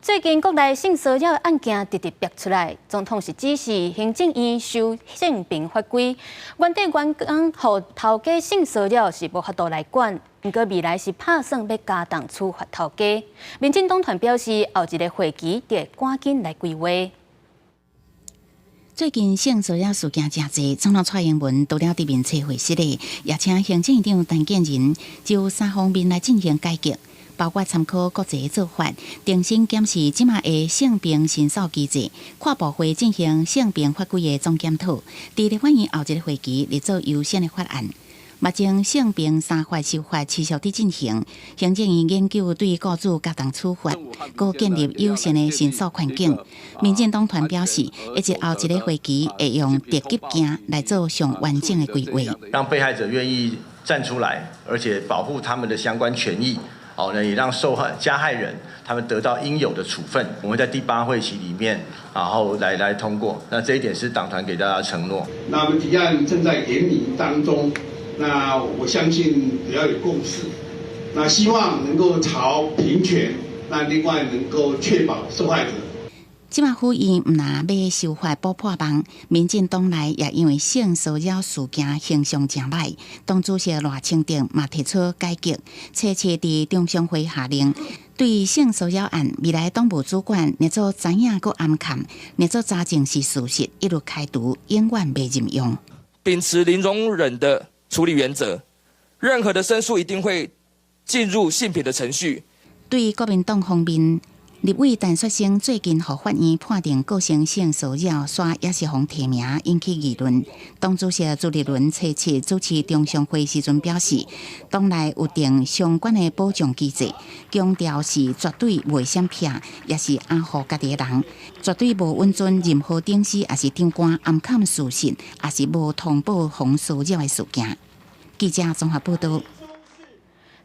最近國內性騷擾案件直直爆出來，總統是指示行政院修性平法規，原底員工予頭家性騷擾是無法度來管，毋過未來是拍算欲加重處罰頭家。民進黨團表示，後一个會期得趕緊來規劃。最近性騷擾事件誠濟，總統蔡英文除了佇面冊會室裡，也請行政院長陳建仁就三方面來進行改革。包括參考國際做法，重新檢視這馬的性平申訴機制，跨部會進行性平法規的總檢討。佇立法院後一个會期，擬做優先的法案。目前性平三法修法持續佇進行，行政院研究對雇主加重處罰，閣建立友善的申訴環境。民進黨團表示，一直後一个會期會用特急件來做上完整的規劃，讓被害者願意站出來，而且保護他們的相關權益。好，那也讓受害加害人他們得到應有的處分。我們在第八會期裡面，然後來通過。那這一點是黨團給大家承諾。那我們提案正在研擬當中，那我相信只要有共識，那希望能夠朝平權，那另外能夠確保受害者。這馬府院毋但欲修法補破網，民進黨內也因為性騷擾事件形象誠歹，黨主席賴清德嘛提出改革，初七佇中常會下令，對性騷擾案，未來黨務主管若做知影閣暗崁，若做查證是事實，一律開除，永遠袂任用。秉持零容忍的處理原則，任何的申訴一定會進入性平的程序。對國民黨方面，立委陳雪生最近予法院判定構成性騷擾，煞也是予提名引起議論。黨主席朱立倫初七主持中常會時陣表示，黨內有定相關的保障機制，強調是絕對袂閃避，也是掩護家己的人，絕對無允准任何頂司抑是長官暗崁事實，抑是無通報予騷擾的事件。記者綜合報導。